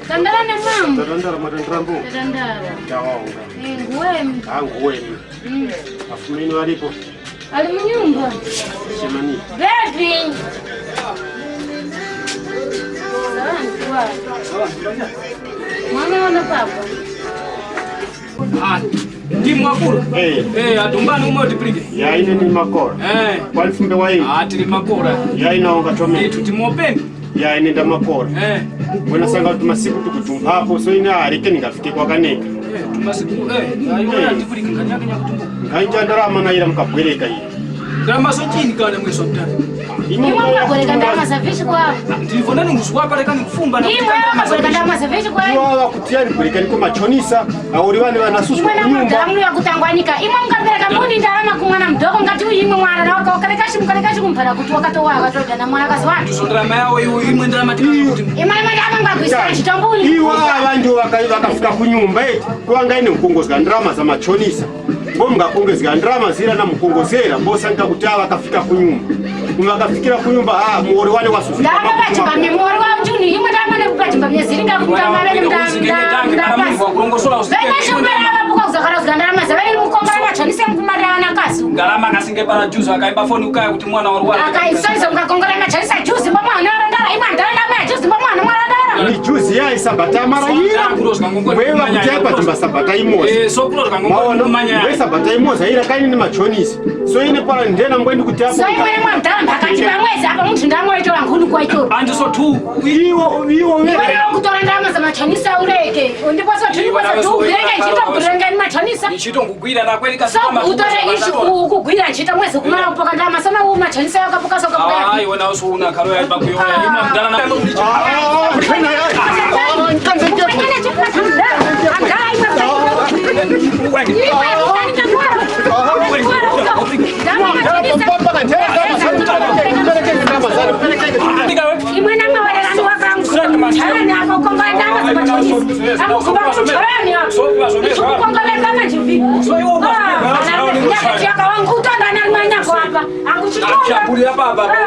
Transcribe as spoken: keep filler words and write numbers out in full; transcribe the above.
Tandala na mamu. Tatandala, mwatandala mbo? Tatandala. Tawonga. Eh, nguweni. Ah, nguweni. Mm. Afumu inu alipo? Ali mu nyumba. Chemani. Baby. Sawa, nkuwa. Mwana wana papa. Ah, ndi mwakulu. Eh. Eh, atumbani umwe utipilike. Ya ine ni makora. Eh. Kwa mfumbe wa ine. Ah, tili makora. Ya ine onga tome. Itu timopeni. Ya ine nda makora. Eh. Wena sanga kuti masiku tukutumphapo, so ine areke ningafike kwa kaneka. Eh, tumasiku, eh, ayo, eh, tikuli kinganya kanya kutumba. Nkanja ndarama na ira mukabwereka ira. Ndarama so chini kana mweso mtani. Imwe mukabwereka ndarama za vishi kwa. Ndivona nunguswa pale kani kufumba na. Imwe mukabwereka ndarama za vishi kwa. Iwo wakutiyani bwereka niko machonisa, awo uli wane vanasusu. Imwe na kunyumba. Madamu ya kutangwanika. Imwe mukabwereka mbuni ndarama ku mwana mdoko ngati uyu imwe mwana na waka wakalekashi mukalekashi kumpara kuti wakatowa wakatoda na mwana kazi wake. Iso ndarama yawo iwo imwe ndarama tikana kuti. Imwe imwe ndarama ngwa kuisa chitombuli. Iwo abantu waka-, wakafika ku nyumba eti. Kuwanga ine mukongozga ndarama za machonisa. Ngo mungakongezga ndarama zira na mukongozera, mbosa nda kuti awa kafika ku nyumba. Mumakafikira ku nyumba, ah, muwoli wane wasuzika. Ndarama pachimba mye muwoli wa uchuni, imwe ndarama ne kupachimba mye zilinga kuti amabele mda-, mda-, mda-, mda-, pasi. Vene shukura abapuka kuzakara kuzika ndarama za vene mukomba la machonisa mkumarira wana kasu. Ndarama kasinge para juzi, akaimba foni ukaya kuti mwana wa Rwanda. Akaisonza mukakongora machonisa juzi, mbo mwana wa ndara, imwe ndara ndara juzi, mbo mwana wa ndara. Ni juzi ya isabata mara yira. Wewe kuti apa tumba sabata imoza. Eh, so kulo ngomanya. Maona, we sabata imoza ira kani ni machonisi. So ine para ndena mbwendi kuti apa. So imwe mwa mdala mphakati pa mwezi apa munthu ndamwe ito wankhunu kwa ito. And so tu. Iwo, iwo we. Iwe kutora ndama za machonisa ureke. Ndipo so tu, ndipo so tu, ureke chito kurenga ni machonisa. Chito ngugwira na kweli kasi. So utore ichi kugwira chito mwezi kumara kupoka ndama sana u machonisa yakapoka so kapoka. Ah, iwe na usu una karo ya bakuyo. Imwe mdala na. Akuchapulira baba, baba.